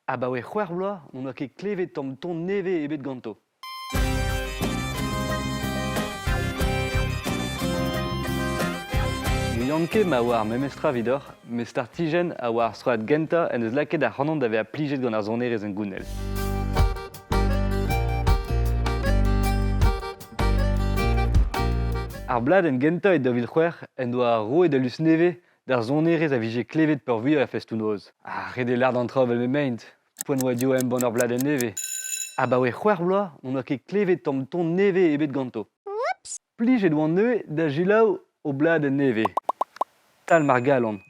Abaoe c'hwec'h vloaz n'on doa ket klevet tamm ton nevez ebet ganto. N'ouian ket ma oa ar memes tra evidoc'h, met startijenn a oa ar strollad gentañ en deus lakaet ac'hanon da vezañ plijet gant ar sonerezh hengounel. Ar bladenn gentañ e 2006 en doa roet ul lusk nevez D'ar sonerezh a vije klevet peurvuiañ er festoù-noz. Ha ret eo lâret an traoù evel m'emaint. Poent oa dezho embann ur bladenn nevez. Abaoe c'hwec'h vloaz n'on doa ket klevet tamm ton nevez ebet ganto. Plijet oan neuze da selaou o bladenn nevez. Talm ar galon.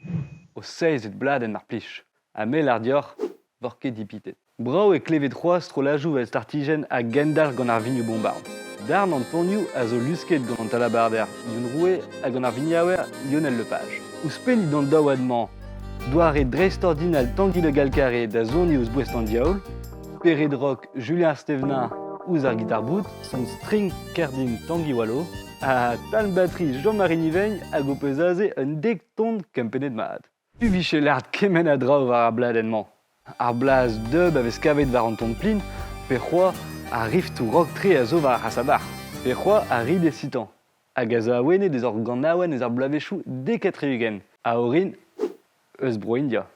O seizhvet bladenn mar plij. Ha me 'lâr deoc'h, 'voc'h ket dipitet. Brav eo klevet c'hoazh strollajoù evel Startijenn a gendalc'h gant ar vinioù bombard. Darn an tonioù a zo lusket gant an talabarder Youn Roue ha gant ar viniaouer Lionel Lepage. Ouzhpennit d'an daouad-mañ doare dreistordinal Tangi Le Galcaré da soniñ ouzh boest an diaoul, spered rock Julien Stevenin ouzh ar gitar-boud, son string kerdin Tangi Wallo ha talm-batri Jean-Marie Nivegn hag ho peus aze un dek ton kempennet mat. Tu vije lâret kement a draoù war ar bladenn-mañ. Ar blaz dub a vez kavet war an ton plin, pe c'hoazh ar riftoù rock-tre a zo war ar c'hasabar, pe c'hoazh ar rid excitant, hag a zo awenet eus ur ganaouenn eus ar bloavezhioù 70, a orin eus Bro-India.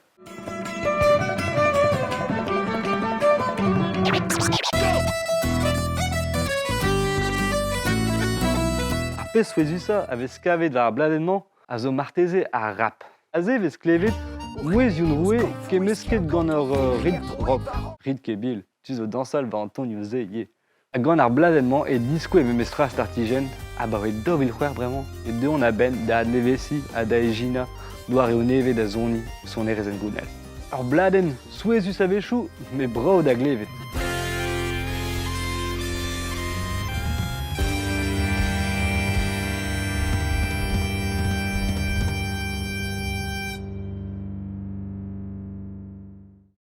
Ar pezh souezhusañ a vez kavet war ar bladenn-mañ a zo marteze ar rap. Aze e vez klevet mouezhioù roue kemmesket gant ur ritm rock. Rit ket Bill, tu zo dañsal war an tonioù-se ivez. Ha gant ar bladenn-mañ e diskouez memestra startijenn abaoe 2006 bremañ e deuont a-benn da adneveziñ ha da ijinañ doareoù nevez da soniñ sonerezh hengounel. Ur bladenn souezhus a-wechoù met brav da glevet.